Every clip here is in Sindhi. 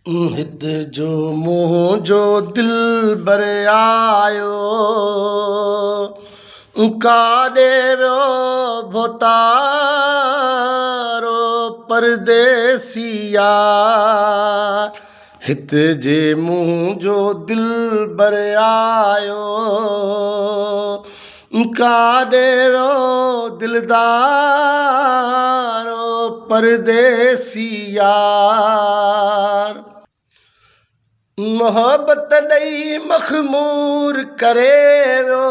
هت جو منهنجو دلبر آيو، ڪاڏي ويو ڀوتارو پرديسي يار. هت جي منهنجو دلبر آيو، ڪاڏي ويو دلدارو پرديسي يار. محبت ڏئي مخمور ڪري ويو،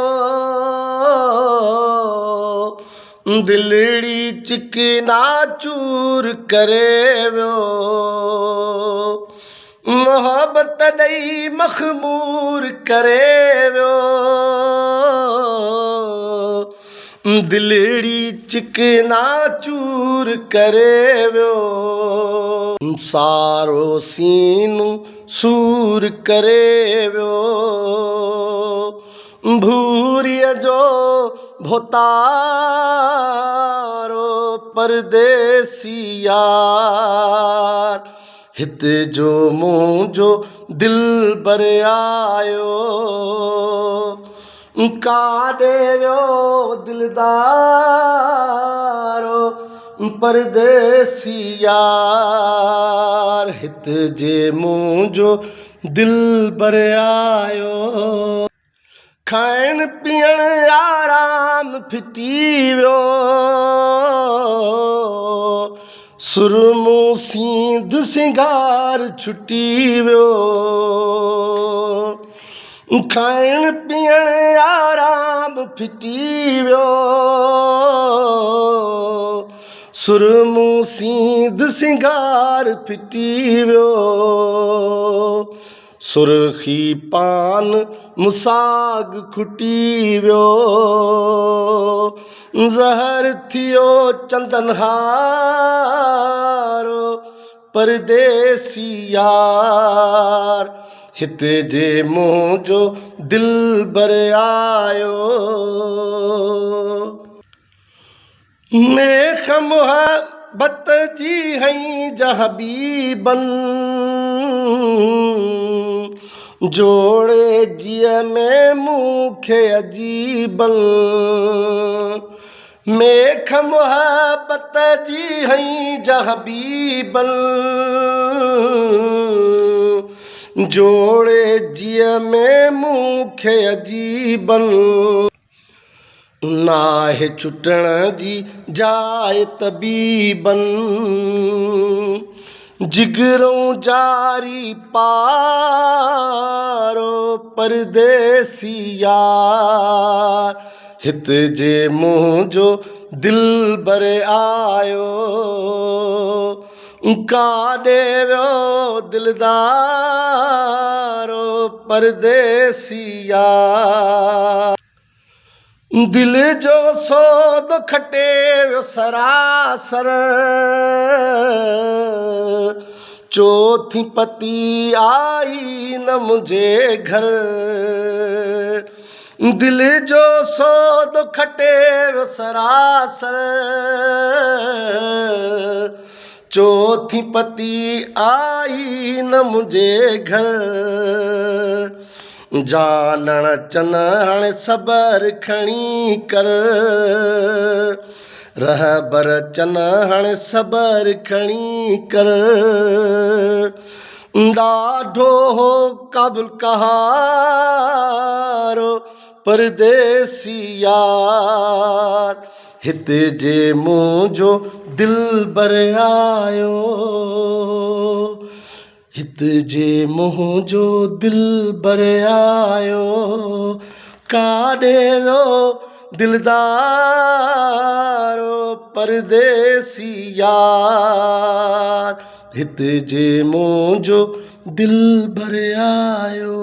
دلڙي چڪنا چور ڪري ويو. محبت ڏئي مخمور ڪري ويو، دلڙي چڪنا چور ڪري ويو. سارو سينو سور ڪري ويو، ڀوريء جو ڀوتارو پرديسي يار. هت جو منهنجو دلبر آيو، ڪاڏي ويو دلدارو پرديسي يار. هت جي منهنجو دلبر آيو. کائڻ پيئڻ آرام ڦٽي ويو، سرمو سينڌ سينگار ڇٽي ويو. کائڻ پيئڻ آرام ڦٽي ويو، سرمو سينڌ سينگار ڦٽي ويو. سرخي پان مساڳ کٽي ويو، زهر ٿيو چندن هارو پرديسي يار. هت جي منهنجو دلبر آيو. ميخ محبت جي هئي جا حبيبن، جوڙي جيء ۾ مون کي عجيبن. ميخ محبت جي هئي جا حبيبن، جوڙي جيء ۾ مون کي عجيبن. ناهي ڇٽڻ جي جاء طبيبن، جگرون جاري پارو پرديسي يار. هت جي منهنجو دلبر آيو، ڪاڏي ويو دلدارو پرديسي يار. دل جو سودو کٽي ويو سراسر، چوٿين پتي آئي نه منهنجي گهر. دل جو سودو کٽي ويو سراسر، چوٿين پتي آئي نه منهنجي گهر. جانڻ چن هاڻي صبر کڻي ڪر، رهبر چن هاڻي صبر کڻي ڪر. ڏاڍو هو قابل قهارو پرديسي يار. هت جي منهنجو دلبر آيو، هت جي منهنجو دلبر آيو، ڪاڏي ويو دلدارو پرديسي يار. هت جي منهنجو دلبر آيو.